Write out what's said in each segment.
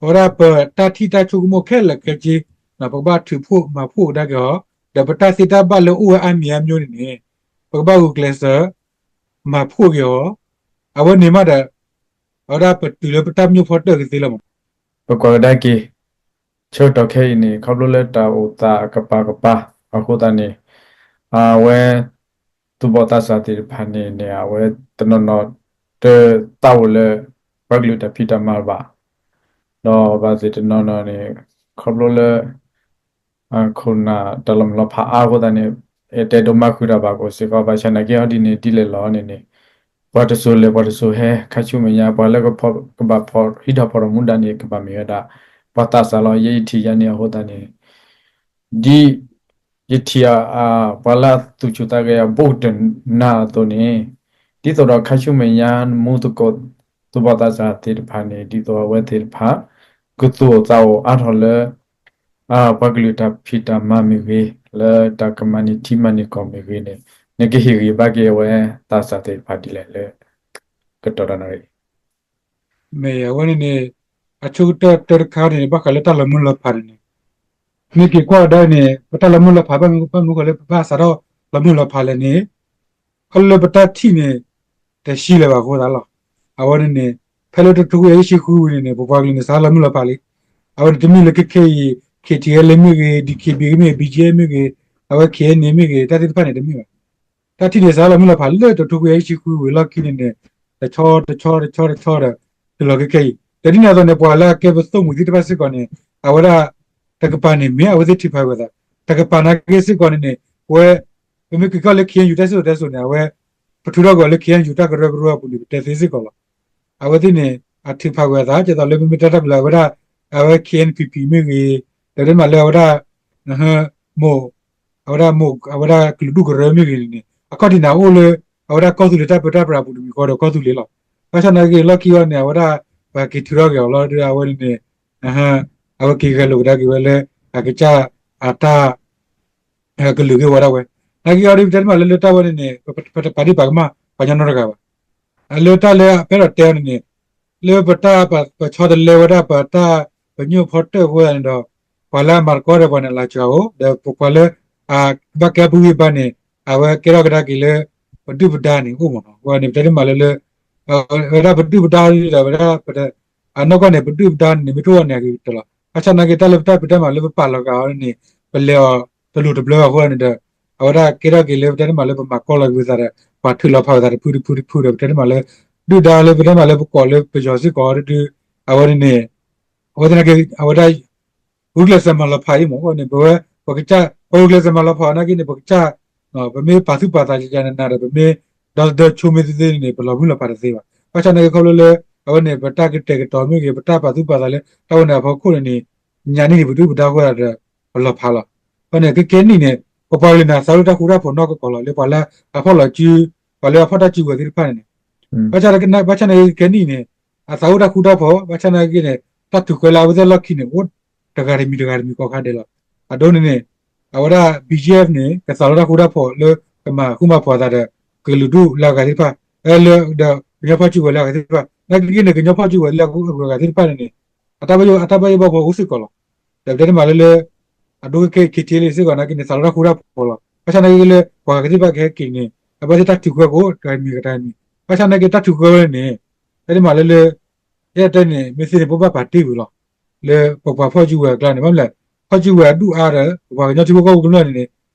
အဝဲဒၣ်ပတၢ်ထံၣ်တၢ်ဆိကမိၣ်ခဲလၢာ်ခဲဆ့ ပကဘၣ်ထုးဖှိၣ်မၤဖှိၣ်ကဒါက့ၤအီၤ, ဒီးပတၢ်သ့တၢ်ဘၣ်လၢအိၣ်ဝဲအါမံၤအါမံၤန့ၣ်န့ၣ် ပကဘၣ်ဂုာ်ကျဲးစၢး မၤဖှိၣ်က့ၤအီၤ, အဝဲန့ၣ်မးဒီး အဝဲဒၣ်ပတုၤလၢပတၢ်မၠိၣ်ဖီတၢၣ်ကသ့လီၤမး. ပကွၢ်ကဒါက့ၤ ဆၢကတီၢ်ခဲအံၤန့ၣ် ခီဖျိလၢတၢ်အိၣ်သးအကပၤကပၤအဃိသတးန့ၣ် အဝဲ သူၣ်ဘီၣ်သးစၢ်သ့ၣ်တဖၣ်န့ၣ်န့ၣ် အဝဲတနီၤနီၤ တသးအိၣ်လၢ ပှၤကလုာ်တၢ်ဖံးတၢ်မၤဘၣ်, ဒီးဘၣ်သ့ၣ်တနီၤနီၤန့ၣ် ခီဖျိလၢ ခိၣ်နၢ်တၢ်လီၤမုၢ်လီၤဖးအါအဃိသတးန့ၣ် တဲဒိးမၤဃုာ်တၢ်ဘၣ်ကအိၣ်စ့ၢ်ကီး ဘၣ်ဆၣ်နာ်က့ဟီဒ်န့ၣ် ဒ်လဲၣ်လီၤန့ၣ်န့ၣ် ပှၤတစိၤလဲၤပှၤတစိၤဟဲ ခါဆူမဲာ်ညါ ပှၤလၢကဘၣ်ဖီၣ်ဟံးထီၣ်ဖီၣ်ထီၣ်မူဒါန့ၣ် ကဘၣ်မ့ၢ်ဝဲဒၣ် ပှၤသးစၢ်လီၤ. ယဲယထံၣ်ယၤန့ၣ်အဃိသတးန့ၣ် ဒ် ယထံၣ် ပှၤလၢအသူၣ်ဆူၣ်သးဂဲၤအဘူးကတၢၢ်နၤအသိးန့ၣ် ဒ်သိးဒီးခါဆူမဲာ်ညါ မူသကိး သူၣ်ဘီၣ်သးစၢ်သ့ၣ်တဖၣ်န့ၣ် ဒ်သိးအဝဲသ့ၣ်တဖၣ် ကသူၣ်အိၣ်သးအိၣ်အါထီၣ်လၢ ပှၤကလုာ်တၢ်ဖံးတၢ်မၤမ့ၢ်ဂ့ၤ, လၢတၢ်ကမၤန့ၢ်ထံမၤန့ၢ်ကီၢ်မ့ၢ်ဂ့ၤန့ၣ် နကဟ့ၣ်ဂံၢ်ဘါက့ၤအဝဲသးစၢ်သ့ၣ်တဖၣ်ဒ်လဲၣ်လၢ ကတီၢ်ဒီးနရံၣ် မ့ၢ်အဝဲန့ၣ်န့ၣ် အဆိကတၢၢ်တၢတခါန့ၣ် ဘၣ်ဃးလၢတၢ်လီၤမုၢ်လီၤဖးန့ၣ်န့ၣ် မ့ၢ်က့ၤကွၢ်ကဒါန့ၣ် ပတၢ်လီၤမုၢ်လီၤဖး ဘၣ်မနုၤဃိလၢပဘၣ်စးထီၣ်လီၤမုၢ်လီၤဖးလဲၣ်န့ၣ် ခီဖျိလၢပတၢ်ထံၣ်န့ၣ် တဆံလၢၤဘၣ်အဃိသတးလီၤ. အဝဲန့ၣ်န့ၣ် ဖဲလၢတထိခွံကယၤယဲၢ်ဆံဃုဝံၤန့ၣ်န့ၣ် ပပှၤကလုာ်န့ၣ် စးထီၣ်လီၤမုၢ်လီၤဖးလံ. အဝဲန့ၣ်တမ့ၢ်လၢခဲခဲအံၤ ခ့ထံအဲလ့မ့ၢ်ဂ့ၤ, ဒံၣ်ခ့ဘံၣ်မ့ၢ်ဂ့ၤ, ဘံၣ်ကၠံမ့ၢ်ဂ့ၤ, အဝဲ ခ့အဲၣ်န့ၣ်မ့ၢ်ဂ့ၤ တၢ်သ့ၣ်တဖၣ်န့ၣ်တမ့ၢ်ဘၣ်. တၢ်ထံၣ်န့ၣ် စးထီၣ်လီၤမုၢ်လီၤဖးလၢတထိခွံကယၤယဲၢ်ဆံဃုဝံၤလီၢ်ခံန့ၣ်န့ၣ် တဆီတဆီတဆီတဆီဒီး တုၤလီၤခဲခဲအံၤ ဒီးဒ်န့ၣ်အသိးန့ၣ် ပှၤလၢအကဲပသိၣ်မှံၤသ့ၣ်တဖၣ်စ့ၢ်ကီးန့ၣ် အဝဲဒၣ် တကပၤန့ၣ် မ့ၢ်အဝဲသ့ၣ်ထုးဖးဝဲသး တကပၤနာ်က့စ့ၢ်ကီးန့ၣ်န့ၣ် ပဝဲ ပမ့ၢ်က့ၤကီၢ်လၢ ခ့ၣ်အဲၣ်ယူၣ် တၢ်စံၣ်စိၤတဲစိၤန့ၣ် အဝဲ ပထုးထီၣ်ကွံာ်အီၤလၢ ခ့ၣ်အဲၣ်ယူၣ် တၢ်ကရၢကရိအပူၤန့ၣ် ပတဲသ့စ့ၢ်ကီးလီၤ. အဝဲသ့ၣ်န့ၣ် အထုးဖးဝဲအသး ဒ်သိးလၢမ့မ့ၢ်တၢ်တၢ်ကလုာ်အဝဲဒၣ် အဝဲ ခ့ၣ်အဲၣ်ပံၣ်ပံၣ်မ့ၢ်ဂ့ၤ, ဒီးဒ်မးလၢအဝဲဒၣ် မိၢ် အဝဲဒၣ်မိၢ် အဝဲဒၣ်ကလုာ်ဒူၣ်ကရၢမ့ၢ်ဂ့ၤန့ၣ်န့ၣ် အခီၣ်ထံးန့ၣ် အအိၣ်လၢ အဝဲဒၣ်ကီၢ်သူလ့ၤတၢ်ပၢတၢ်ပြးအပူၤတမံၤဃီဒီးကီၢ်သူလ့ၤလီၤ. ဘၣ်ဆၣ်နာ်က့လီၢ်ခံအံၤန့ၣ် အဝဲဒၣ် ပှၤက့ၤထုးထီၣ်က့ၤအီၤလီၤဒီး အဝဲန့ၣ်န့ၣ် အဝဲက့ၤဂဲၤလိာ်ကဒါက့ၤဝဲလၢ အကစၢ်အတၢ် ကလုာ်ဂ့ၢ်ဝီဒၣ်ဝဲ. နာ်က့အီၤဒ်ပတဲတမးလၢလၢတၢ်ဝဲန့ၣ်န့ၣ် ပတပာ်ဒံးပာ်ကမၣ်ပှၤကညီနီတဂၤဘၣ်. လၢတၢ်လၢအဖဲဒီးတဲအီၤန့ၣ်န့ၣ် လၢပတၢ်ပဆီတလဲဝဲဒၣ် ပတၢ်ပညိၣ်ဖီတၢၣ်အဃိသတးန့ၣ်ဒီး ပှၤလၢအမၤသကိးဒီးပှၤန့ၣ် အလၤစှၤအိၣ် ဒီးပပှၤလၢ အဘၣ်ကဲအပဂံၢ်ဘါန့ၣ် အဝဲကဲထီၣ်ကဒါက့ၤလၢ ပဒုၣ်ပဒါန့ၣ်အိၣ်မးနီၤ. အဝဲန့ၣ် ပတဲတမးလၢလၢ ဝဲဒၣ်ပဒုၣ်ပဒါဒီးဝဲဒၣ် အနီၢ်ကီၢ်န့ၣ် ပဒုၣ်ပဒါန့ၣ် မ့ၢ်တအိၣ်န့ၣ် အဂ့ၤကတၢၢ်လီၤ. ဘၣ်ဆၣ်နာ်က့တၢ်လၢပတၢ်ဖံးတၢ်မၤလၢပပာ်လီၤဂာ်အီၤန့ၣ် ပလဲၤအီၤတလိၤတဘျၢအဃိန့ၣ်ဒီး အဝဲဒၣ်ကဲထီၣ်က့ၤလၢပတဲတမးလၢပမၤကီလီၤက့ၤဝဲသးဒီး ပှၤထုးလီၤဖးဝဲသးတဖုတဖုတဖုဒီး ပတဲတမးလၢ ဒုၣ်ဒါလၢပတဲတမးလၢပကိးလၢပယီၤစ့ၢ်ကီးဒီး အဝဲန့ၣ်န့ၣ် အဝဲသနာ်က့ အဝဲဒၣ် ဂုာ်ကျဲးစၢးမၤလီၤဖးအံၤမ့ၢ်န့ၣ် ပဝဲ ပကစၢ် ပဂုာ်ကျဲးစၢးမၤလီၤဖးနာ်က့န့ၣ် ပကစၢ် ပမ့ၢ်ပာ်သူၣ်ပာ်သးယနနၤဒီး ပမ့ၢ်ဒီသဒၢဆိမ့ၢ်သ့သ့န့ၣ်န့ၣ် ပလီၤမုၢ်လီၤဖးတသ့ဘၣ်. ဘၣ်ဆၣ်နာ်က့ခီဖျိလၢ အဝဲန့ၣ် ပတၢ်ကတဲာ်ကတီၤမ့ၢ်ဂ့ၤ ပတၢ်ပာ်သူၣ်ပာ်သးလၢ တၢ်ဝဲန့ၣ်အဖီခိၣ်န့ၣ်န့ၣ် ညါန့ၣ်န့ၣ် ပဒုၣ်ပဒါဃိသတးဒီး ပလီၤဖးလီၤ. အဃိန့ၣ်ကဲကဲနံၣ်န့ၣ် ပပှၤကလုာ်န့ၣ် အသးအိၣ်တၢ်ဃူတၢ်ဖိးနီၢ်ကီၢ်လီၤ လၢပှၤလၢအဖီၣ်လီၤစု ပှၤလၢအဖီၣ်တၢ်စုကဝဲၤသ့ၣ်တဖၣ်န့ၣ်န့ၣ် ဘၣ်ဆၣ်နာ်က့ကဲနံၣ်န့ၣ် အသးအိၣ်တၢ်ဃူတၢ်ဖိး ဘၣ်ဆၣ်နာ်က့န့ၣ် တၢ်ထုးကွဲးလၢအဝဲသ့ၣ်လီၢ်ခံန့ၣ် အိၣ်တဂၤတမံၤတဂၤတမံၤကိးခါဒဲးလီၤ. အဒိန့ၣ်န့ၣ် အဝဲဒၣ် ဘံၣ်ကၠံမ့ၢ် ကသးလီတၢ်ဃူတၢ်ဖိးလၢ ကမၤဃူမၤဖိးအသးဒီး ကလုာ်ဒူၣ်လၢအဂၤသ့ၣ်တဖၣ် လၢဒီးကညီဖီၣ်စုကဝဲၤလၢအဂၤသ့ၣ်တဖၣ် နာ်က့န့ၣ် ကညီဖီၣ်စုကဝဲၤလၢအဂၤသ့ၣ်တဖၣ်န့ၣ်န့ၣ် အတၢ်ဘၣ်ယိၣ် အတၢ်ဘၣ်ယိၣ်ဘၣ်ဘှီအိၣ်စ့ၢ်ကီးလီၤ. ဒီးပတဲတမးလၢလၢ အဒိခဲခဲအံၤ ခ့ထံလံစ့ၢ်ကီးနာ်က့န့ၣ် သးလီတၢ်ဃူတၢ်ဖိးလီၤ. ဘၣ်ဆၣ်နာ်က့လၢ ပှၤဂၤသ့ၣ်တဖၣ်ကဟဲက့ၤန့ၣ် အဘၣ်သ့ၣ်တၢ်ထုးကွဲးကအိၣ် တဂၤတမံၤတဂၤတမံၤ ဘၣ်ဆၣ်နာ်က့တၢ်ထုးကွဲးဝဲန့ၣ် တဲတမးလၢလၢ ယဲတဲန့ၣ် မ့ၢ်သ့န့ၣ် ပဘၣ်ပာ်တ့ၢ်ဝံၤလီၤ. လၢပပှၤဖီၣ်စုကဝဲၤအကျါန့ၣ် ဘၣ်မနုၤလဲၣ် ဖီၣ်စုကဝဲၤအဒူၣ်အါဒီး ပပှၤကညီထံဖိကီၢ်ဖိကမျၢၢ်န့ၣ်န့ၣ်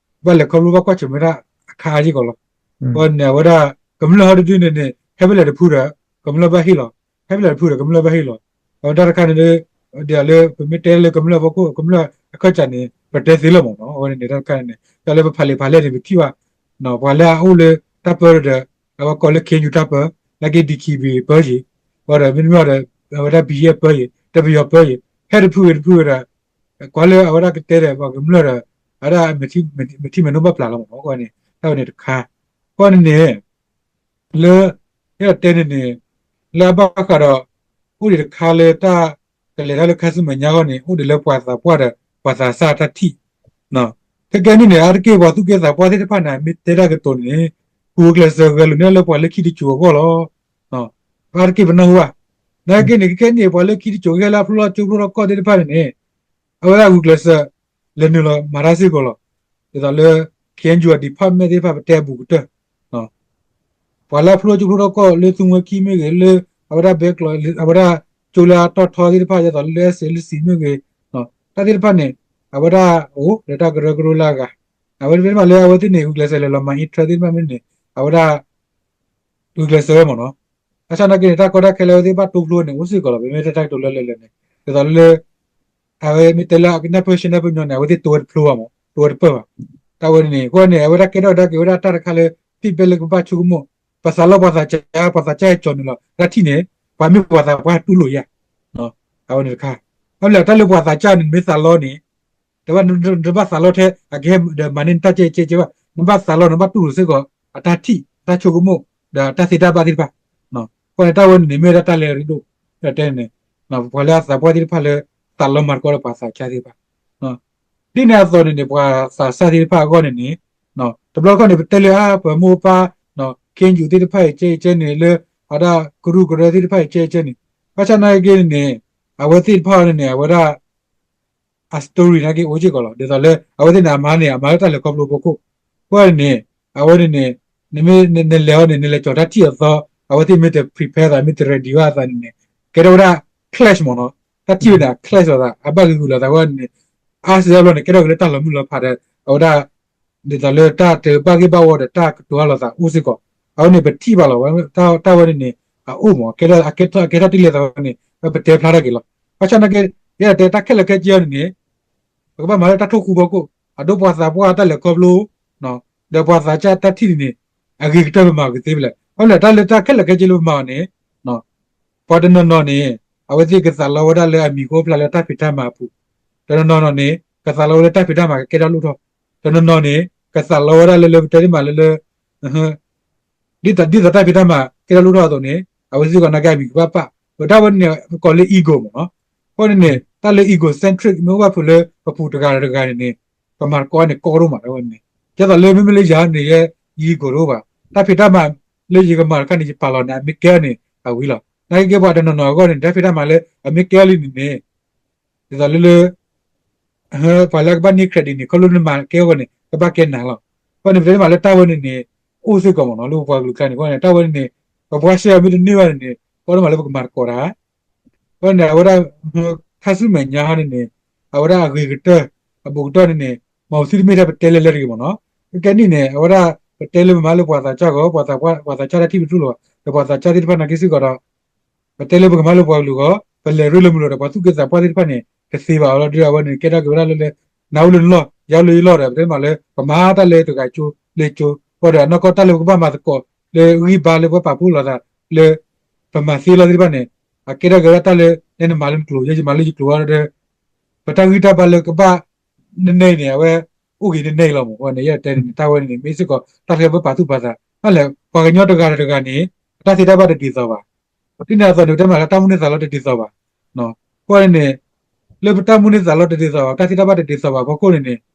ဘၣ်လဲၤခီဖျိဘၣ်ကွၢ်ဆၢၣ်မဲာ်တၢ်အခါအါစ့ၢ်ကီးလီၤ. အဃိန့ၣ် အဝဲဒၣ် ကမျၢၢ်ဟီတဒုန့ၣ်န့ၣ် ဟဲဖဲလဲၣ်တဖုဒီး ကမျၢၢ်ဘၣ်ဟ့ၣ်လီၤ. ဟဲဖဲလဲၣ်တဖုဒီး ကမျၢၢ်ဘၣ်ဟ့ၣ်လီၤ. အဝဲတၢ်တခါန့ၣ် ဒ်လၢပမ့ၢ်တဲလၢကမျၢၢ်ဖီခိၣ် ကမျၢၢ်အခၢၣ်စးန့ၣ် ပတဲသ့လီၤမးနီၤ. အဝဲန့ၣ်န့ၣ်တၢ်တခါန့ၣ်န့ၣ် တၢ်လၢပဖးလံာ်ဖးလဲၢ်န့ၣ် ပထံၣ်ဘၣ် ပှၤလၢအအိၣ်လၢတၢ်ပၢဒီး အဝဲကိးလၢ ခ့ၣ်အဲၣ်ယူၣ် တၢ်ပၢ နာ်က့ ဒံၣ်ခ့ဘံၣ် ပၢယံၤ ဝဲဒီးမ့တမ့ၢ်ဒီး အဝဲဒၣ် ဘံၣ်ယဲၢ် ပၢယံၤ တပယီၤပၢယံၤ ဟဲတဖုဂ့ၤတဖုဂ့ၤဒီး ကွၢ်လၢအဝဲဒၣ်ကတဲဒီးပှၤကမျၢၢ်ဒီး အဝဲဒၣ် မ့ၢ်ထံၣ်မဲာ်နိဘၣ်ပျၢ်လီၤမးနီၤ. အဃိန့ၣ် တၢ်ဝဲန့ၣ်တခါ အဃိန့ၣ်န့ၣ် လၢ အဲၣ်ဒိးတဲန့ၣ်န့ၣ် လၢအဘၣ်ဃးဒီး အိၣ်ဒံးတခါလၢတၢ်ကလဲၤတၢ်လၢခါဆူမဲာ်ညါအဂီၢ်န့ၣ် အိၣ်ဒံးလၢပှၤသးပှၢ်ဒီး ပှၤသးစၢ်တၢ်ထံၣ် ခဲကဲနံၣ်န့ၣ် အါတက့ၢ်ပှၤသူၣ်ကဲသးပှၢ်သ့ၣ်တဖၣ်န့ၣ် မ့ၢ်တဲတၢ်ကတိၤန့ၣ် ပူၤကျဲးစၢးဂဲၤလိာ်န့ၢ်လၢပှၤလၢခံတစိၤအဂီၢ်လီၤ. အါတက့ၢ်ပနၢ်ဟူဘၣ် နာ်က့န့ၣ် ခဲကနံၣ်အံၤ ပှၤလၢခံတစိၤကဟဲလၢအဖျိလၢကၠိဖျိထီၣ်ကီၢ်သ့ၣ်တဖၣ်န့ၣ်န့ၣ် အဝဲဒၣ်ဂုာ်ကျဲးစၢး လဲၤနုာ်လီၤမၤတၢ်စ့ၢ်ကီးလီၤ. ဒ်သိးလၢ ခ့ၣ်အဲၣ်ယူၣ် အ department သ့ၣ်တဖၣ်ပတဲအဘူးကတၢၢ် ပှၤလၢအဖျိကၠိဖျိထီၣ်ကီၢ်လၢသူဝဲခံမ့ၢ်ဂ့ၤ လၢအဝဲဒၣ်ဘဲကျိး အဝဲဒၣ်ကၠိလၢအတီၢ်ထီသ့ၣ်တဖၣ် ဒ်သိးလၢ အဲးစ့ လၢစံးမ့ၢ်ဂ့ၤ တၢ်သ့ၣ်တဖၣ်န့ၣ် အဝဲဒၣ်အိၣ်ဒီးတၢ်ကရၢကရိလၢအဂၤ အဝဲသ့ၣ်မးလၢအဝဲသ့ၣ်န့ၣ် ဂုာ်ကျဲးစၢးလဲၤလီၤမၤ interest သ့ၣ်တဖၣ်မ့ၢ်န့ၣ် အဝဲဒၣ် ဂုာ်ကျဲးစၢးဝဲမ့ၢ်နီၤ. ဘၣ်ဆၣ်နာ်က့န့ၣ် တၢ်ကီတၢ်ခဲလၢအဝဲသ့ၣ်ဘၣ်တိဖျိန့ၣ် အိၣ်စ့ၢ်ကီးလီၤ. ပမ့ၢ်တဲတၢ်ကတိၤလၢလၢ်လၢ်န့ၣ် ဒ်သိးလၢ အဝဲမ့ၢ်တဲလၢအကနၢ်ပၢၢ်ဆၢနၢ်ပၢၢ်ညီန့ၣ် အဝဲသ့ၣ်တိဝဲတဖျိဘၣ်မ့ၢ် တိဝဲတပၢၢ်ဘၣ်. တၢ်ဝဲန့ၣ် အဃိန့ၣ် အဝဲဒၣ်ကဲထီၣ်ဝဲဒၣ်က့ၤဝဲဒၣ်တၢ်တခါလၢ feedback လၢကဘၣ်ဆိကမိၣ် ပှၤသးလီပှၤသးစၢ် ပှၤသးစၢ်ဟဲကၠီနုာ်လီၤ တၢ်ထံၣ်န့ၣ် ပှၤမ့ၢ်ပှၤသးပှၢ်တူၢ်လိာ်ယၤ အဝဲန့ၣ်တခါ အဝဲလၢတၢ်လၢပှၤသးစၢ်န့ၣ် နမ့ၢ်သးလီန့ၣ် တဘၣ် နတဘၣ်သးလီထဲ အကဟဲဒီးမၤန့ၢ်နတၢ်ကဲကဲကဲဘၣ် နဘၣ်သးလီန့ၣ် ဘၣ်တူၢ်လိာ်စ့ၢ်ကီး အတၢ်ထံၣ် တၢ်ဆိကမိၣ် ဒီးတၢ်သ့တၢ်ဘၣ်သ့ၣ်တဖၣ်. အဃိန့ၣ် တၢ်ဝဲန့ၣ်န့ၣ် မ့ၢ်ဝဲဒၣ်တၢ်လၢအရ့ဒိၣ် တဲန့ၣ် ပှၤလၢအသးပှၢ်သ့ၣ်တဖၣ်လၢ သးလီမၤသကိးဒီးပှၤသးစၢ်သ့ၣ်တဖၣ် ဒ်န့ၣ်အသိးန့ၣ်န့ၣ် ပှၤသးစၢ်သ့ၣ်တဖၣ်အဂီၢ်န့ၣ်န့ၣ် တဘျီတခီၣ်န့ၣ် ပတဲလၢအါ ပမိၢ်ပၢ် ခ့ၣ်အဲၣ်ယူၣ်သ့ၣ်တဖၣ်အံၤကဲကဲန့ၣ် လၢအဝဲဒၣ်ကရူၢ်ကရၢသ့ၣ်တဖၣ်အံၤကဲကဲန့ၣ် ဘၣ်ဆၣ်နာ်က့န့ၣ်န့ၣ် အဝဲသ့ၣ်တဖၣ်အံၤန့ၣ်န့ၣ် အဝဲဒၣ် အ story နာ်က့အိၣ်စ့ၢ်ကီးလီၤ. ဒ်သိးလၢ အဝဲသ့ၣ်န့ၣ် အမၤန့ၣ် အမၤလၢတၢ်လဲၤခီဖျိအဖီခိၣ် အဃိန့ၣ်န့ၣ် အဝဲန့ၣ်န့ၣ် နမ့ၢ်နလဲၤအီၤန့ၣ် နလဲၤကၠီၤတၢ်ထံၣ်အသီ အဝဲသ့ၣ်မ့ၢ်တ prepare သး မ့ၢ်တ ready ဘၣ်အသးန့ၣ်န့ၣ် ကဲထီၣ်ဝဲဒၣ် clash မ့ၢ်နီၤ တၢ်ထံၣ်ဝဲန့ၣ် အ clash လိာ်သး အဘၣ်ဂ့ၤဂုာ်လိာ်သးအဂီၢ်န့ၣ်န့ၣ် အါစုအါဘျီန့ၣ် ကဲထီၣ်က့ၤလၢတၢ်လီၤမုၢ်လီၤဖးဒီး အဝဲဒၣ် ဒ်သိးလၢတၢ်တဘၣ်ဂ့ၢ်ဘၣ်ဝီဒီးတၢ်ကတိၤအါလိာ်သးအိၣ်စ့ၢ်ကီး အဝဲန့ၣ်ပထံၣ်ဘၣ်လီၤ. တၢ်ဝဲန့ၣ်န့ၣ် အအိၣ်မ့ၢ် ကဲထီၣ် အကဲထီၣ်တ့ၢ်လံသးဝဲန့ၣ် ပတဲဖျါထီၣ်က့ၤလီၤ. ဘၣ်ဆၣ်နာ်က့ ယဲဒၣ်တဲတၢ်ခဲလၢာ်ခဲဆ့အံၤန့ၣ်န့ၣ် ပကဘၣ်မၤလၢတၢ်ထိၣ်ဃူဖီခိၣ် အဒိပှၤသးပှၢ်တၢ်လဲၤခီဖျိ ဒီးပှၤသးစၢ်တၢ်ထံၣ်န့ၣ်န့ၣ် အဂ့ၤကတၢၢ်ပမၤကသ့ဖဲလဲၣ်. ဘၣ်မနုၤလဲၣ် တၢ်လၢတၢ်ခဲလၢာ်ခဲဆ့လၢပမၤအီၤန့ၣ် ပှၤတနီၤနီၤန့ၣ် အဝဲသ့ၣ်ကသးလီဝဲဒၣ်လၢအမံၤဃိဖျါလၢတၢ်ဖံးတၢ်မၤအပူၤ, တနီၤနီၤန့ၣ် ကသးလီဝဲလၢတၢ်ဖံးတၢ်မၤကကဲထီၣ်လိၣ်ထီၣ်, တနီၤနီၤန့ၣ် ကသးလီဝဲဒၣ်လၢလၢပတဲတ့ၢ်မးလၢလၢ ဒ်သိးဒ်သိးတၢ်ဖံးတၢ်မၤကဲထီၣ်လိၣ်ထီၣ်အသိးန့ၣ် အဝဲသ့ၣ်စ့ၢ်ကီးနာ်က့အမံၤကဘၣ်ပာ်, ဒီးတၢ်ဝဲန့ၣ်န့ၣ် ပကိးလၢ ego မ့ၢ်နီၤ. အဃိန့ၣ်န့ၣ် တၢ်လၢ egocentric မ့ၢ်အိၣ်ဘၣ်ဖုးလၢပပူၤတဂၤဒီးတဂၤန့ၣ်န့ၣ် ပမၤသကိးန့ၣ်ကီဒိၣ်မးတၢ်ဝဲန့ၣ်. ဒ်သိးလၢမ့မ့ၢ်လၢယၤန့ၣ် ယဲ ယ ego တအိၣ်ဘၣ်, တၢ်ဖံးတၢ်မၤလၢယကမၤတခါန့ၣ် ယပာ်လီၤန့ၣ် အမ့ၢ်ကဲန့ၣ်အဝံၤလီၤ. နာ်က့ကဲပှၤတနီၤနီၤအဂီၢ်န့ၣ် တၢ်ဖံးတၢ်မၤလၢအမ့ၢ်ကဲလံန့ၣ်န့ၣ် ဒ်သိးလၢလၢ ပှၤလၢအကဘၣ်န့ၢ် credit န့ၣ် ခီဖျိနမၤကဲအဂီၢ်န့ၣ် ကဘၣ်ကဲနၤလီၤ. အဃိန့ၣ် ပတဲတ့ၢ်မးလၢတၢ်ဝဲန့ၣ်န့ၣ် အိၣ်စ့ၢ်ကီးမ့ၢ်နီၤ လၢပပှၤကလုာ်ကျါန့ၣ်. အဃိန့ၣ် တၢ်ဝဲန့ၣ်န့ၣ် ပဘှါရှဲအီၤမ့ၢ်တန့ၢ်ဘၣ်န့ၣ်န့ၣ် ကီဒိၣ်မးလၢပကမၤသကိးတၢ် အဃိန့ၣ် အဝဲဒၣ် ခါဆူမဲာ်ညါဟီန့ၣ်န့ၣ် အဝဲဒၣ်အဂ့ၤကတၢၢ် အဘူးကတၢၢ်န့ၣ်န့ၣ် မ်ပသုတမ့ၢ်ထဲပတဲလဲၤလဲၤတဂ့ၤမ့ၢ်နီၤ. ခဲကနံၣ်န့ၣ် အဝဲဒၣ် ပတဲလၢပမၤလၢပှၤသးစၢ်ဂီၢ် ပှၤသးစၢ်တၢ်ထံၣ်ပတူၢ်လိာ်ဘၣ် ဒီးပှၤသးစၢ်သ့ၣ်တဖၣ်နာ်က့စ့ၢ်ကီးဒီး ပတဲလၢပကမၤလၢပှၤကလုာ်ဂီၢ် ပလဲၤရ့လိာ်မုာ်လိာ်ဒီးပှၤသူၣ်က့သးပှၢ်သ့ၣ်တဖၣ်န့ၣ် တသ့ဘၣ်အီၤလီၤ. ဒ်အဝဲန့ၣ် ကဲထီၣ်က့ၤဝဲဒၣ်လၢလၢ နၤအိၣ်လၢနလီၢ် ယၤအိၣ်လၢယလီၢ်ဒီး ပတဲမးလၢ ပမၤတၢ်လၢတဂၤကၠိလၢကၠိ ဃိဒီးအနီၢ်ကီၢ်တၢ်လၢပကဘၣ်မၤသကိး လၢဂံၢ်ဘါလၢပှၤပာ်ဖှိၣ်လိာ်သး လၢ ပမၤသ့လီၤသ့ၣ်တဖၣ်န့ၣ် အကဲထီၣ်က့ၤဝဲဒၣ်တၢ်လၢ နမၤလၢနကျိၤ ယဲယမၤလၢယကျိၤဒီး ပတၢ်ဂံၢ်တၢ်ဘါလၢကဘၣ် နနဲအံၤန့ၣ် အဝဲ အိၣ်ဂ့ၤနနဲအံၤလီၤမ့ၢ်. အဃိန့ၣ် ယဲတဲန့ၣ် တၢ်ဝဲန့ၣ်န့ၣ် မ့ၢ်စ့ၢ်ကီး တၢ်တခါပပာ်သူၣ်ပာ်သး ဘၣ်လဲၣ် ပှၤကညီတဂၤဒီးတဂၤန့ၣ် အတၢ်သ့တၢ်ဘၣ်တဒ်သိးဘၣ်. ဒ်န့ၣ်အသိးန့ၣ် ပတဲမးလၢတၢ်မုၢ်န့ၢ်သးလီတဒ်သိးဘၣ်. အဃိန့ၣ်န့ၣ် လၢပတၢ်မုၢ်န့ၢ်သးလီတဒ်သိးဘၣ် တၢ်သ့တၢ်ဘၣ်တဒ်သိးဘၣ်အဖီခိၣ်န့ၣ်န့ၣ်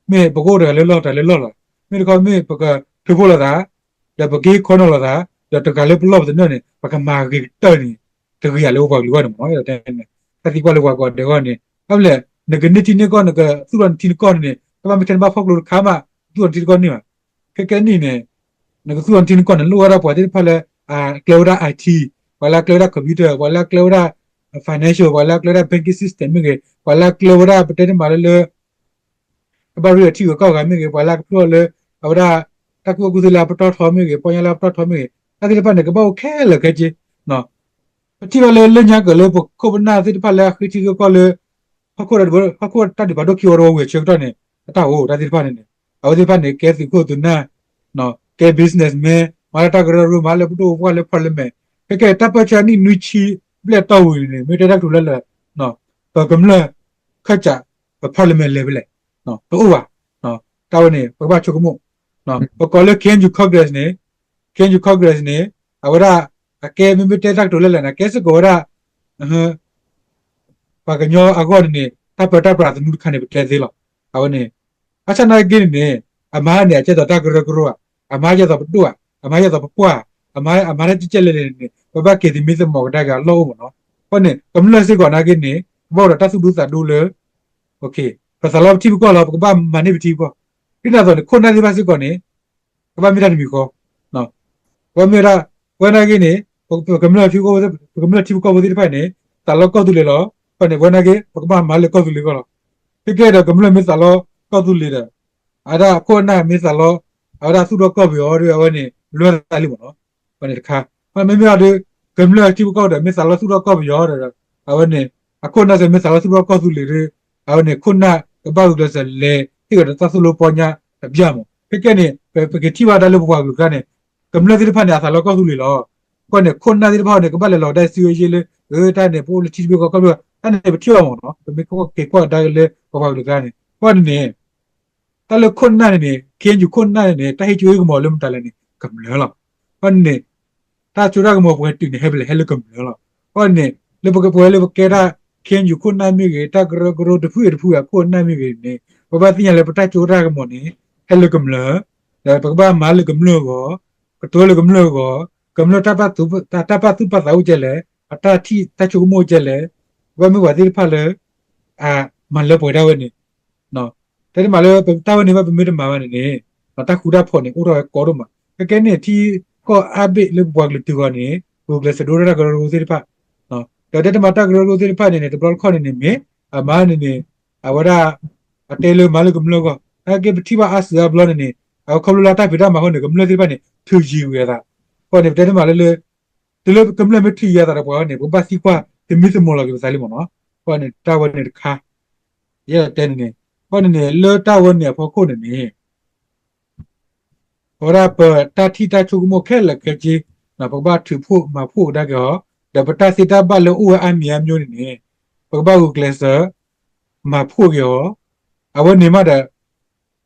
မ့ၢ်ပကအိၣ်တဂၤလၢလီၢ်တဂၤလၢလီၢ်လီၤ. မ့ၢ်တခီမ့ၢ်ပကထုးဖှိၣ်လိာ်သး ဒီးပက့ၤခီနီၤလိာ်သး ဒီးတဂၤလၢပလီၢ်ပသနၢၣ်န့ၣ် ပကမၤဂ့ၤကတၢၢ်န့ၣ် တဂ့ၤဧါလၢပပှၤကလုာ်အဂီၢ်န့ၣ်မ့ၢ်နီၤ. တၢ်သံကွၢ်လၢပှၤကိးဂၤဒဲးအဂီၢ်န့ၣ် ဘၣ်မနုၤလဲၣ် နကန့ၢ်ထံန့ၢ်ကီၢ် နကသူၣ်ထီၣ်နထံနကီၢ်န့ၣ်န့ၣ် တဘၣ်မ့ၢ်ထဲနဘၣ်ဖီၣ်ကျိတခါမး သူၣ်ထီၣ်နထံနကီၢ်န့ၣ်ဘၣ်. ခဲကနံၣ်န့ၣ် နကသူၣ်ထီၣ်နထံနကီၢ်န့ၣ် လိၣ်ဝဲဒၣ်ပှၤသ့ၣ်တဖၣ်လၢ အကျဲဝဲဒၣ် I T ပှၤလၢအကျဲဝဲဒၣ် computer ပှၤလၢအကျဲဝဲဒၣ် financial ပှၤလၢအကျဲဝဲဒၣ် banking system မ့ၢ်ဂ့ၤ ပှၤလၢအကျဲဝဲဒၣ် ပတဲန့ၣ်မးလၢလၢ ကဘၣ်ရ့အထံဂၤကီၢ်ဂၤမ့ၢ်ဂ့ၤ ပှၤလၢအကဖျိလၢ အဝဲဒၣ် တၢ်ကူၣ်ဘၣ်ကူၣ်သ့လၢအပတီၢ်ထီမ့ၢ်ဂ့ၤ ပီညါလၢအပတီၢ်ထီမ့ၢ်ဂ့ၤ တၢ်သ့ၣ်တဖၣ်န့ၣ် ကဘၣ်အိၣ်ခဲလၢာ်ခဲဆ့ ပထံၣ်ဘၣ်လၢလၢညါကၢၤလၢပခိၣ်ပနၢ်သ့ၣ်တဖၣ်လၢအဃ့ထံဂ့ၢ်ကီၢ်လၢ ဟီၣ်ခိၣ် ဟီၣ်ခိၣ်တၢ်ဒုးဖးဒိၣ်ခံဝီတဝီဝံၤအဆၢကတီၢ်န့ၣ် အတၢ်အိၣ်တၢ်သ့ၣ်တဖၣ်န့ၣ်န့ၣ် အဝဲသ့ၣ်တဖၣ်န့ၣ် ကဲသုးခိၣ်သုးနၢ် ကဲ businessman မၤလၢတၢ်ကရၢကရိ မၤလၢပဒိၣ်ပပှၢ်လၢ parliament ခဲကဲတၢ်ပၢၢ်ဆၢနံၣ်နွံဆံဘျဲၣ်တီၢ်ဝံၤန့ၣ် မ့ၢ်တဲတၢ်ကတိၤလၢလၢ ပကမျၢၢ် ခၢၣ်စး ပ parliament လဲၤဖဲလဲၣ် တအိၣ်ဘၣ်. တၢ်ဝဲန့ၣ် ပကဘၣ်ဆိကမိၣ် ပကိးလၢ K N U Congress န့ၣ် K N U Congress န့ၣ် အဝဲဒၣ် အကဲမ့မ့ၢ်တဲတၢ်ကတိၤလၢလၢန့ၣ် အကဲစ့ၢ်ကီးဝဲဒၣ် ပှၤကညီအဂီၢ်န့ၣ်န့ၣ် တၢ်ပၢတၢ်ပြးသနူတခါန့ၣ် ပတဲသ့လီၤ. အဝဲန့ၣ် ဘၣ်ဆၣ်နာ်က့န့ၣ်န့ၣ် အမၤန့ၣ် အကဲသိးတၢ်ကရၢကရိဧါ, အမၤကဲသိးပဒိၣ်ဧါ, အမၤကဲသိးပပှၢ်ဧါ, အမၤ အမၤတၢ်ကဲကဲလဲၣ်လဲၣ်န့ၣ် ပဘၣ်က့ၤသမံသမိးကဒါက့ၤအလီၢ်အိၣ်မ့ၢ်နီၤ. အဃိန့ၣ် ကမျၢၢ်စ့ၢ်ကီးနာ်က့န့ၣ် ကဘၣ်အိၣ်ဒီးတၢ်သူၣ်ဒူသးဒူလၢ ပသးလီထံပကီၢ်လီၤ, ပကဘၣ်မၤန့ၢ်ပထံပကီၢ်. ဒ်န့ၣ်အသိးန့ၣ် ခိၣ်နၢ်သ့ၣ်တဖၣ်စ့ၢ်ကီးန့ၣ် ကဘၣ်မ့ၢ်တၢ်တမံၤဃီ, ကဘၣ်မ့ၢ်ဝဲဒၣ် ပဝဲနာ်က့န့ၣ် ပကမျၢၢ်ထံ ပကမျၢၢ်ထံပကီၢ်ဖိသ့ၣ်တဖၣ်န့ၣ် သးလီကီၢ်သူလ့ၤလီၤ. အဃိန့ၣ် ပဝဲနာ်က့ ပကဘၣ်မၤလၢကီၢ်သူလ့ၤအဂီၢ်လီၤ. ခဲကဲဒီးကမျၢၢ်မ့ၢ်သးလီကီၢ်သူလ့ၤဒီး အဝဲဒၣ်ခိၣ်နၢ်မ့ၢ်သးလီ အဝဲဒၣ်သူၣ်ထီၣ်ကီၢ်ပယီၤဒီး အဝဲန့ၣ် လွဲၢ်သးလံမ့ၢ်နီၤ. အဃိန့ၣ်တခါ မ့မ့ၢ်အီၤဒီး ကမျၢၢ်ထံပကီၢ်ဒီး မ့ၢ်သးလီသူၣ်ထီၣ်ကီၢ်ပယီၤဒီး အဝဲန့ၣ် အခိၣ်နၢ်စ့ၢ်မ့ၢ်သးလီသူၣ်ထီၣ်ကီၢ်သူလ့ၤဒီး အဝဲန့ၣ် ခိၣ်နၢ်ကဘၣ်ဂုာ်ကျဲးစၢးလဲၤဟ့ၣ်ကဒီးတၢ်သိၣ်လိပီညါတဘျီမ့ၢ်. ခဲကဲန့ၣ် ပကထံၣ်ဘၣ်ဒၣ်လၢပပှၤကလုာ်ကျါန့ၣ် ကမျၢၢ်သ့ၣ်တဖၣ်န့ၣ် အသးလီကီၢ်သူလ့ၤလီၤ. အဃိန့ၣ် ခိၣ်နၢ်သ့ၣ်တဖၣ်န့ၣ် ကဘၣ်လဲၤလီၤဒၣ်စုဝဲယ့လၢ အတၢ်န့ၣ် ပအိၣ်လၢထံတဘ့ၣ်ဃီကီၢ်တဘ့ၣ် တၢ်န့ၣ် ပထံၣ်ဘၣ်မ့ၢ်နီၤ. ပမ့ၢ်က့ၤကွၢ်ကဒါက့ၤလၢပပှၤကလုာ်ကျါန့ၣ် အဃိန့ၣ် တၢ်လၢခိၣ်နၢ်န့ၣ်န့ၣ် KNU ခိၣ်နၢ်န့ၣ်န့ၣ် တၢ်ဟ့ၣ်ကၠိဟ့ၣ်ကမီၤလၢမတၤလဲၣ်န့ၣ် ကမျၢၢ်လီၤ. အဃိန့ၣ် တၢ်စိတၢ်ကမီၤပှဲၤတုာ်န့ၣ် ဟဲဖဲလဲၣ် ဟဲလၢကမျၢၢ်လီၤ. အဃိန့ၣ် လၢပကပှဲၤလၢပကဲတၢ် KNU ခိၣ်နၢ်မ့ၢ်ဂ့ၤ တၢ်ကရၢကရိတဖုအံၤတဖုအံၤအခိၣ်အနၢ်မ့ၢ်ဂ့ၤန့ၣ် ပဘၣ်သ့ၣ်ညါလၢပတၢ်စိတၢ်ကမီၤန့ၣ် ဟဲလၢကမျၢၢ် ဒီးပကဘၣ်မၤလၢကမျၢၢ်အဂီၢ် ကတိၤလၢကမျၢၢ်အဂီၢ် ကမျၢၢ်တၢ်ပာ်သူၣ်ပာ်သးအိၣ်ကဲလဲၣ် အတၢ်ထံၣ်တၢ်ဆိကမိၣ်ကဲလဲၣ် ပဘၣ်မ့ၢ်ပှၤသ့ၣ်တဖၣ်လၢ အမၤလၢပှဲၤဒၣ်ဝဲန့ၣ် တဲတမံၤလၢပတၢ်ဝဲန့ၣ်ဘၣ်ပမ့ၢ်တမၤဘၣ်န့ၣ်န့ၣ် တၢ်ဃူတၢ်ဖိးန့ၣ် အိၣ်ထီၣ်ဝဲကီဒိၣ်မး ကဲကဲန့ၣ်ထံကီၢ်အါဘ့ၣ်လၢပပှၤကလုာ်တုၤအဂီၢ်န့ၣ် ပဂုာ်ကျဲးစၢးဒိတၢ်ကရၢကရိသ့ၣ်တဖၣ် ဒီးတဲတမံၤတၢ်ကရၢကရိသ့ၣ်တဖၣ်န့ၣ်န့ၣ် တဘျီတခီၣ်န့ၣ်န့ၣ်မ့ၢ် အမၤန့ၣ်န့ၣ် အဝဲဒၣ် အတဲလၢမၤလၢကမျၢၢ်အဂီၢ် နာ်က့ပထံၣ်ဘၣ်အါစုအါဘျီန့ၣ်န့ၣ် အဝဲခီဖျိလၢအတၢ်ဖံးတၢ်မၤအဃိန့ၣ် ကမျၢၢ်သ့ၣ်တဖၣ်န့ၣ် ထုးယံၤကွံာ်အသး အဃိန့ၣ် ပတဲတမံၤလၢလၢ တုၤလၢကမျၢၢ်မ့ၢ်ထုးယံၤအသးဒီးပှၤန့ၣ် ပကဘၣ်သံကွၢ်သမံသမိးလီၤက့ၤပသးလံမ့ၢ်နီၤ အဃိန့ၣ် တၢ်ဝဲန့ၣ်တခါ ယဲဒၣ်တဲန့ၣ်န့ၣ် အဃိန့ၣ်န့ၣ် လၢတၢ်ဝဲန့ၣ်အဖီခိၣ်န့ၣ်န့ၣ် အဝဲဒၣ်ပတၢ်ထံၣ်တၢ်ဆိကမိၣ်ခဲလၢာ်ခဲဆ့ ပကဘၣ်ထုးဖှိၣ်မၤဖှိၣ်ကဒါက့ၤအီၤ ဒီးပတၢ်သ့တၢ်ဘၣ်လၢအိၣ်ဝဲအါမံၤအါမံၤန့ၣ်န့ၣ် ပကဘၣ်ဂုာ်ကျဲးစၢး မၤဖှိၣ်က့ၤအီၤ အဝဲန့ၣ်မးဒီး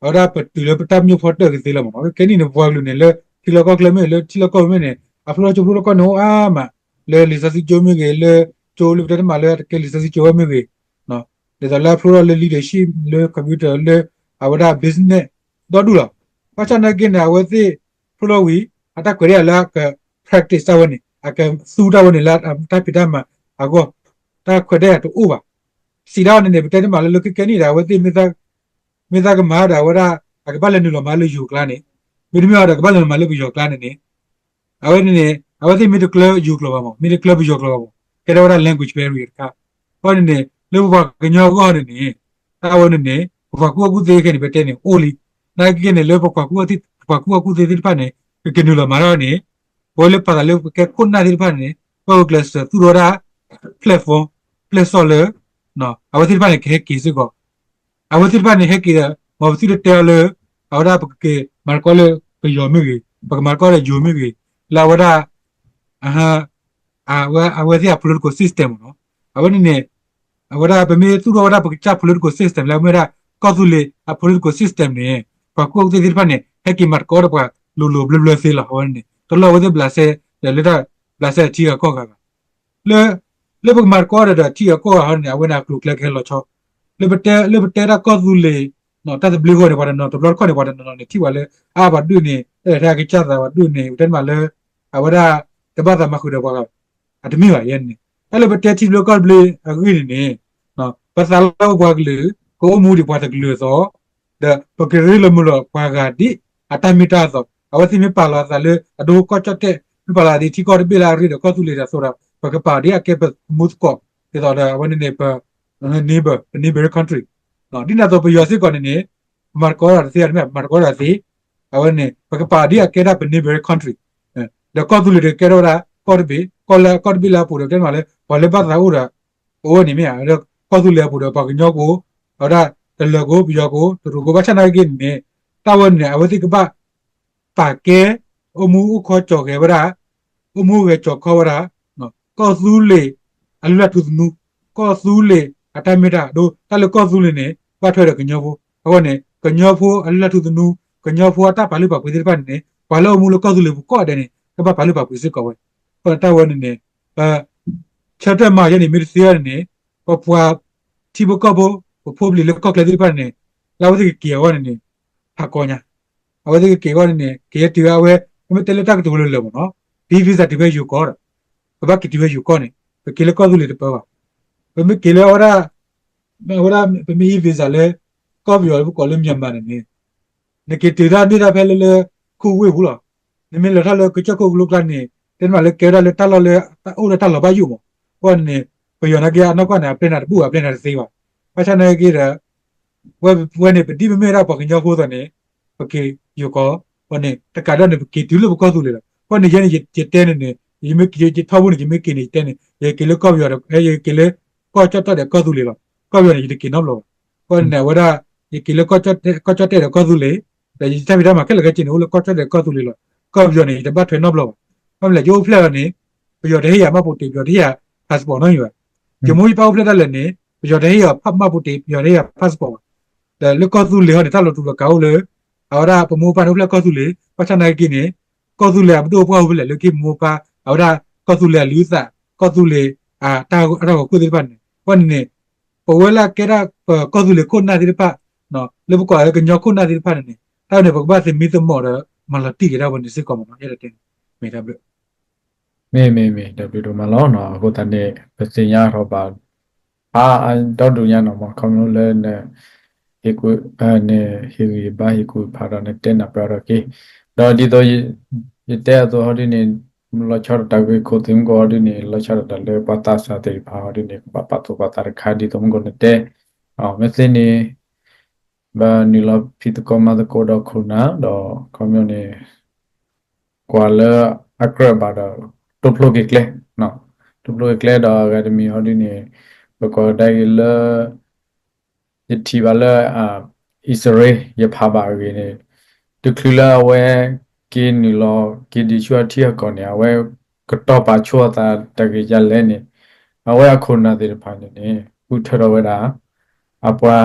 အဝဲဒၣ်ပတုၤလၢပတၢ်မၠိၣ်ဖီတၢၣ်ကသ့လီၤမ့ၢ်နီၤ ကဲန့ၣ်န့ၣ် ပပှၤကလုာ်န့ၣ် လၢထံလီၢ်ကီၢ်ချၢမ့ၢ်ဂ့ၤ လၢထံလီၢ်ကီၢ်ပူၤမ့ၢ်န့ၣ် အဖျိထီၣ်ကၠိဖျိထီၣ်ကီၢ်န့ၣ်အိၣ်အါမး လၢလံာ်စီဆှံကၠိမ့ၢ်ဂ့ၤ လၢကၠိလၢပတဲတမံၤလၢတကဲလံာ်စီဆှံကၠိဝဲမ့ၢ်ဂ့ၤ ဒ်သိးလၢအဖျိထီၣ်လၢ leadership လၢ computer လၢ အဝဲဒၣ် business ဒီဒူၣ်လီၤ. ဘၣ်ဆၣ်နာ်က့န့ၣ် အဝဲသ့ၣ်ဖျိထီၣ်ဝံၤ အတၢ်ခွဲးတၢ်ယာ်လၢအက practice တၢ်ဝဲန့ၣ် အကသူတၢ်ဝဲန့ၣ်လၢတၢ်ဖံးတၢ်မၤအဂီၢ် တၢ်ခွဲးတၢ်ယာ်တအိၣ်ဘၣ်. စံးဒၣ်န့ၣ်န့ၣ် ပတဲတမံၤလၢလၢကကဲန့ၣ်ဒီး အဝဲသ့ၣ် မ့ၢ်သးကမၤဒီး အဝဲဒၣ် အကဘၣ်လဲၤနုာ်လီၤမၤလၢယိၤကျါန့ၣ် မ့တမ့ၢ်အီၤဒီး ကဘၣ်လဲၤနုာ်လီၤမၤလၢပယီၤကျါန့ၣ်န့ၣ် အဝဲန့ၣ်န့ၣ် အဝဲသ့ၣ်မ့ၢ်တကျၢယိၤကျိာ်ဘၣ်မး မ့ၢ်တကျၢပယီၤကျိာ်ဘၣ်မး ကဲထီၣ်ဝဲဒၣ် language barrier တခါ. အဃိန့ၣ်န့ၣ် လၢပပှၤကညီအဂီၢ်န့ၣ်န့ၣ် တၢ်ဝဲန့ၣ်န့ၣ် ပပှၤကူၣ်ဘၣ်ကူၣ်သ့ခဲန့ၣ် ပတဲန့ၣ် အိၣ်လံ. နာ်က့န့ၣ် လၢပပှၤကူၣ်ဘၣ်ကူၣ်သ့သ့ၣ်တဖၣ်န့ၣ် ကက့ၤနုာ်လီၤမၤထီၣ်န့ၣ် ပဝဲလၢပသးလၢပကဲခိၣ်နၢ်သ့ၣ်တဖၣ်န့ၣ် ဘၣ်ဂုာ်ကျဲးစၢးသူၣ်ထီၣ်ဝဲဒၣ် platform ပျဲၢ်စီၣ်လၢ အဝဲသ့ၣ်တဖၣ်န့ၣ် ကဟဲက့ၤစ့ၢ်ကီး အဝဲသ့ၣ်တဖၣ်န့ၣ် ဟဲက့ၤဒီး မ်ပသုတတဲအီၤလၢ အဝဲဒၣ်ပကက့ၤမၤသကိးလၢပယီၤမ့ၢ်ဂ့ၤ ပကမၤသကိးဒီးယိၤမ့ၢ်ဂ့ၤ လၢအဝဲဒၣ် အဝဲသ့ၣ်အ political system မ့ၢ်နီၤ. အဝဲန့ၣ်န့ၣ် အဝဲဒၣ်ပမ့ၢ်သူၣ်ထီၣ်ဝဲဒၣ်ပကစၢ် political system လၢအမ့ၢ်ဝဲဒၣ် ကီၢ်သူလ့ၤအ political system န့ၣ် ပှၤကူၣ်ဘၣ်ကူၣ်သ့သ့ၣ်တဖၣ်န့ၣ် ဟဲက့ၤမၤသကိးဒီးပှၤလိၤလိၤဘျၢဘျၢသ့လီၤ. အဝဲန့ၣ် တလိၣ်အဝဲသ့ၣ်ဘျးစဲ ဒီးလၢတၢ်ဘျးစဲအထံဂၤကီၢ်ဂၤဘၣ်. လၢ လၢပကမၤသကိးဒီးဒီးထံဂၤကီၢ်ဂၤဟီန့ၣ် အဝဲန့ၣ်အကျိၤအကျဲကဟဲလီၤဆီ လၢပတဲ လၢပတဲတၢ်ကီၢ်သူလ့ၤ တၢ်သဘျ့အဂီၢ်န့ၣ် ပှၤတနီၤ တဘျီတခီၣ်န့ၣ် ပှၤတနီၤနီၤန့ၣ် ထံၣ်ပှၤလၢ အါ ပှၤဒိၣ်န့ၣ် တၢ်လဲၤထဲအကစၢ်သးပှၤဒိၣ်န့ၣ် ပတဲမးလၢ အဝဲဒၣ် တဘၣ်သးမၤဃုာ်ဒီးပှၤဂၤ အတမ့ၢ်ဘၣ်ယဲန့ၣ် တၢ်လၢပတဲထံသဘျ့ကီၢ်သဘျ့အဂ့ၢ်န့ၣ်န့ၣ် ပသးလၢပပှၤကလုာ် ကအိၣ်မူဒံးပှၤတကလုာ်အသိး ဒီးပကရ့လိာ်မုာ်လိာ်ပှၤဂၤဒ်အတၢ်မ့ၢ်တၢ်တီ အဝဲသ့ၣ်မ့ၢ်ပာ်လီၤအသးလၢအဒိကီၢ်ကၠီၣ်တဲၣ် မ့ၢ်ပာ်လီၤအသးဒ်ထံကီၢ်တဘ့ၣ်လၢအရ့ဒီးကီၢ်သူလ့ၤဒီးအသိးဒီး ပကပာ်အီၤဒ်အကဲပမူသကိး ဒ်သိးဒီးအဝဲန့ၣ်န့ၣ် ပ neighbor ပ neighboring country ဒ်န့ၣ်အသိးပယီၤစ့ၢ်ကီးန့ၣ်န့ၣ် ပမၤသကိးတၢ်တသ့ မ့ၢ်ပမၤသကိးတၢ်သ့ အဝဲန့ၣ် ပကပာ်အီၤဒ်အကဲဒၣ်ပ neighboring country ဒီးကီၢ်သူလ့ၤဒီးကဲထီၣ်ဝဲဒၣ် ကီၢ်တဘ့ၣ် ကီၢ်လၢကီၢ်တဘ့ၣ်လၢအပူၤဒီး ပတဲမးလၢ ပှၤလၢဘၣ်သးအိၣ်ဒီး အိၣ်ဝဲန့ၣ်မ့ၢ်ဧါ ဒီးကီၢ်သူလ့ၤအပူၤဒီး ပှၤကညီဖိ အဝဲဒၣ် တလၢၤဖိ ပယီၤဖိ တရူးဖိ ဘၣ်ဆၣ်နာ်က့န့ၣ်န့ၣ် တၢ်ဝဲန့ၣ် အဝဲသ့ၣ်ကဘၣ် ပာ်ကဲ အိၣ်မူအိၣ်ခီကၠီၤဂဲၤဝဲဒၣ် အိၣ်မူဂဲၤကၠီၤခီဝဲဒၣ် ကီၢ်သူလ့ၤအလုၢ်လၢ်ထူသနူ ကီၢ်သူလ့ၤအတၢ်မ့ၢ်တၢ်တီ တၢ်လၢကီၢ်သူလ့ၤန့ၣ် ဘၣ်ထွဲဒီးကညီဖိ အဃိန့ၣ် ကညီဖိအလုၢ်လၢ်ထူသနူ ကညီဖိအတၢ်ပာ်လုၢ်ပာ်ပှ့ၤသ့ၣ်တဖၣ်န့ၣ်န့ၣ် ပှၤလၢအအိၣ်မူလၢကီၢ်သူလ့ၤပူၤကိးဂၤဒဲးန့ၣ် ကဘၣ်ပာ်လုၢ်ပာ်ပှ့ၤစ့ၢ်ကီးဝဲ အဃိန့ၣ်တၢ်ဝဲန့ၣ်န့ၣ် ပ ဆၢထၢၣ်မၤယဲန့ၣ် မ့ၢ်တသ့ဘၣ်န့ၣ်န့ၣ် ပပှၤထံဖိကီၢ်ဖိ ပဖိပလံၤလၢကီၢ်ချၢသ့ၣ်တဖၣ်န့ၣ်န့ၣ် လၢအဝဲသ့ၣ်ကက့ၤအဂီၢ်န့ၣ်န့ၣ် ဟးကီညါ အဝဲသ့ၣ်ကက့ၤအဂီၢ်န့ၣ်န့ၣ် ကယဲၢ်တုၤအဝဲ ပမ့ၢ်တဲလၢတၢ်ကတိၤဝဲလၢလၢာ်မ့ၢ်နီၤ ဒ် visa တုၤဖဲယိၤကီၢ်ဒီး ပဘၣ်က့ၤတုၤဖဲယိၤကီၢ်န့ၣ် ပက့ၤလၢကီၢ်သူလ့ၤတပၢဘၣ်. ပမ့ၢ်က့ၤလၢအဝဲဒၣ် အဝဲဒၣ် ပမ့ၢ် e-visa လၢ ကီၢ်ပယီၤလၢပကိးလၢ Myanmar န့ၣ်န့ၣ် နက့ၤတုၤတၢ်န့ၢ်တၢ်ဖဲလၢလၢ ခူဝ့ၢ်ပူၤလီၤ. နမ့ၢ်လဲၤထီၣ်လၢကစၢၢ်ခိၣ်ကလိကျါန့ၣ် တဲမးလၢကဲဝဲဒၣ်လၢတၢ်လီၢ်လၢ တၢ်အိၣ်လၢတၢ်လီၤဘၣ်ယိၣ်မး. အဃိန့ၣ် ပယီၤနာ်က့အနီၢ်ကီၢ်န့ၣ် အပျဲနၤတဘူၣ်ဘၣ် အပျဲနၤတသ့ဘၣ်. ဘၣ်ဆၣ်နာ်က့ဒီး ဝဲန့ၣ် ပဒ်ပမ့ၢ်ဝဲဒၣ်ပှၤကညီဖိသိးန့ၣ် ပက့ၤယိၤကီး အဃိန့ၣ် တကးဒံးန့ၣ် ပက့ၤတုၤလၢပကီၢ်သူလ့ၤလီၤ. အဃိန့ၣ် ယဲန့ၣ်ယတဲန့ၣ်န့ၣ် ယမ့ၢ်က့ၤယထီဘိန့ၣ် ယမ့ၢ်က့ၤန့ၣ် ယတဲန့ၣ် ယက့ၤလၢကီၢ်ပယီၤဒီး ယက့ၤလၢ ကီၢ်ကၠီၣ်တဲၣ်ဒီးကီၢ်သူလ့ၤလီၤ. ကီၢ်ပယီၤန့ၣ် ယတက့ၤနီတဘျီဘၣ်. အဃိန့ၣ် အဝဲဒၣ် ယက့ၤလၢ ကီၢ်ကၠီၣ်တဲၣ်ဒီးကီၢ်သူလ့ၤ ဒီးယတၢ်ဖံးတၢ်မၤခဲလၢာ်ခဲဆ့န့ၣ် အိၣ်လၢကီၢ်ကၠီၣ်တဲၣ်ဒီးကီၢ်သူလ့ၤလီၤ. ကီၢ်ပယီၤန့ၣ် ယတဘၣ်ထွဲနီတဘျီဘၣ်. ဘၣ်မနုၤလဲၣ် ယအိၣ်ဖျဲၣ်လီၤန့ၣ် ပယီၤတဟ့ၣ်ယၤမှတ်ပုံတင် ပယီၤတဟ့ၣ်ယၤ passport နီတမံၤဘၣ်. ယမိၢ်ယပၢ်အိၣ်ဖျဲၣ်ဒၣ်လဲာ်န့ၣ် ပယီၤတဟ့ၣ်ယၤ မှတ်ပုံတင် ပယီၤတဟ့ၣ်ယၤ passport ဘၣ်. ဒီးလၢကီၢ်သူလ့ၤဟီန့ၣ် တၢ်လီၤတူာ်လီၤကာ်အိၣ်လၢ အဝဲဒၣ်ပမိၢ်ပပၢ်န့ၣ်အိၣ်ဖျဲၣ်ကီၢ်သူလ့ၤ ဘၣ်ဆၣ်နာ်က့န့ၣ် ကီၢ်သူလ့ၤအပဒိၣ်ပှၢ်အိၣ်ဖဲလဲၣ် လၢခံပမိၢ်ပပၢ် အဝဲဒၣ်ကီၢ်သူလ့ၤအလုၢ်အသး ကီၢ်သူလ့ၤ အတၢ်ဂီၤခိၣ်သ့ၣ်တဖၣ်န့ၣ် အဃိန့ၣ်န့ၣ် ပဝဲလၢကဲဒၣ်ပကီၢ်သူလ့ၤခိၣ်နၢ်သ့ၣ်တဖၣ် လၢပကိးလၢကညီခိၣ်နၢ်သ့ၣ်တဖၣ်န့ၣ်န့ၣ် တၢ်န့ၣ် ပကဘၣ်သမံသမိးဒီး မၤလီၤတံၢ်က့ၤဒၣ်ဝဲန့ၣ်စ့ၢ်ကီးမ့ၢ်နီၤ ယဲဒၣ်တဲန့ၣ် မ့ၢ်တၢ်ဘျုး မ့ၢ်မ့ၢ်မ့ၢ် တၢ်ဘျုးဒိၣ်မးလီၤ. အဃိသတးန့ၣ် ပသ့ၣ်ညါထီၣ်ဘၣ် ဖးဒီဒူၣ်ညါနီၤမး ခီဖျိလၢ ဟ့ၣ်ကူၣ် နဟ့ၣ်ဂံၢ်ဘါဟ့ၣ်ကူၣ်ဖးဒီးနတဲနၢ်ပၢၢ်အါထီၣ်က့ၤ ဒီးဒ်သိး ယတဲအသိးဟီဒ်န့ၣ် လီၤဆီဒၣ်တၢ်ဂ့ၢ်ခိၣ်သ့ၣ်မူကီၢ်ဟီဒ်န့ၣ် လီၤဆီဒၣ်တၢ်လၢပှၤသးစၢ်သ့ၣ်တဖၣ်ဟီဒ်န့ၣ် ကဘၣ်ပာ်သူၣ်ပာ်သးတခါဒ်သိးမူကီၢ်နတဲ မ့ၢ်သ့န့ၣ် ဘၣ်နုာ်လီၤဖံးသကိးမၤသကိးဒီးခိၣ်နၢ် ဒီးခီပညီန့ၣ် ကွၢ်လၢအကြၢးဘၣ်ဒီး တိဖျိက့ၤကျဲ, တိဖျိက့ၤကျဲဒီးအဂၤတမံၤဟီဒ်န့ၣ် ပကွၢ်ကဒါက့ၤလၢ ယထံၣ်ဘၣ်လၢ အံၣ်စရ့လး ယဖးဘၣ်အဂ့ၢ်န့ၣ် တချုးလၢအဝဲ က့ၤနုာ်လီၤက့ၤဒံးဆူအထံအကီၢ်န့ၣ် အဝဲကတီၤပာ်ဆိအသးတဂ့ၤယၤလဲၣ်န့ၣ် အဝဲအခိၣ်နၢ်သ့ၣ်တဖၣ်န့ၣ်န့ၣ် ဃုထၢထီၣ်ဝဲဒၣ် အပှၤ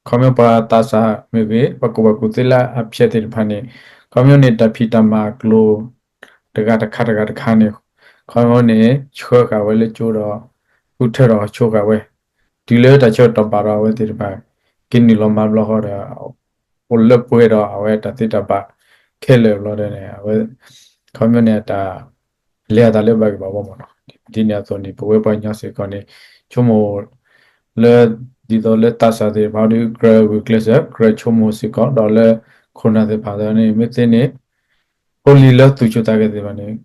ခီပညီပှၤသးစၢ်မ့ၢ်ဂ့ၤ ပှၤကူၣ်ဘၣ်ကူၣ်သ့လၢအဖျဲၣ်သ့ၣ်တဖၣ်န့ၣ် ခီပညီန့ၣ် တၢ်ဖံးတၢ်မၤအကျိၤ တဂၤတခါတဂၤတခါန့ၣ် ခီပညီန့ၣ် ဆှၢဃာ်ဝဲလၢကၠိဒီး ဃုထၢထီၣ်ဆိဃာ်ဝဲ တုၤလၢတၢ်ဆၢကတီၢ်ဘၣ်ဒီးအဝဲသ့ၣ်တဖၣ် က့ၤနုာ်လီၤမၤဘျီဃီဒီး အိၣ်လၢပှဲၤဒီးအဝဲတၢ်သ့တၢ်ဘၣ်ခဲလၢာ်ဘျီဒီးန့ၣ် အဝဲ ခီပညီန့ၣ် အတၢ် လဲၤအသးလၢဘၣ်ဂ့ၢ်ဘၣ်ဝီမ့ၢ်နီၤ ဒ်န့ၣ်အသိးန့ၣ် ပဝဲပှၤကညီစ့ၢ်ကီးန့ၣ် ဆိကမိၣ် လၢ ဒ်သိးလၢသးစၢ်သ့ၣ်တဖၣ်ဒီး ကြၢးဂုာ်ကျဲးစၢး ကြၢးဆိကမိၣ်စ့ၢ်ကီး ဒီးလၢခိၣ်နၢ်သ့ၣ်တဖၣ်န့ၣ် မ့ၢ်သ့န့ၣ် ဖိလံၤလၢသူၣ်ဆူၣ်သးဂဲၤသ့ၣ်တဖၣ်န့ၣ်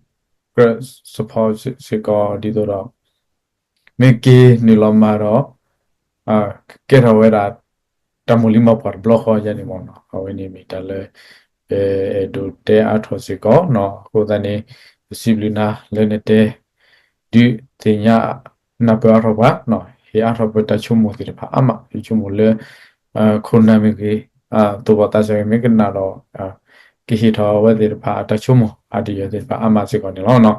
ကြၢး support စ့ၢ်ကီးဒ်သိးဒီး မ့ၢ်က့ၤနုာ်လီၤမၤဒီး ကဲထီၣ်ဝဲဒၣ် တၢ်မိၢ်လံၤမၤပှၢ်တဘျီဃီယါန့ၣ်မ့ၢ်နီၤ အဝဲန့ၣ်မ့ၢ်တၢ်လၢ ပအဲၣ်ဒိးတဲအါထီၣ်စ့ၢ်ကီးနီၤ အဃိသတးန့ၣ် ပစံးဘျုးနၤလၢနတဲ ဒုးသ့ၣ်ညါ နၢ်ပၢၢ်အါထီၣ်ပှၤ ဟ့ၣ်အါထီၣ်ပတၢ်ဆိကမိၣ်သ့ၣ်တဖၣ်အါမး ယဆိကမိၣ်လၢ ခိၣ်နၢ်မ့ၢ်ဂ့ၤ သူၣ်ဘီၣ်သးစၢ်ဂ့ၤ မ့ၢ်ကနၣ်ဒီး ကဟ့ၣ်ထီၣ်အဝဲသ့ၣ်တဖၣ်အတၢ်ဆိကမိၣ် အတယၢၢ်သ့ၣ်တဖၣ်အါမးစ့ၢ်ကီးန့ၣ်လီၤ.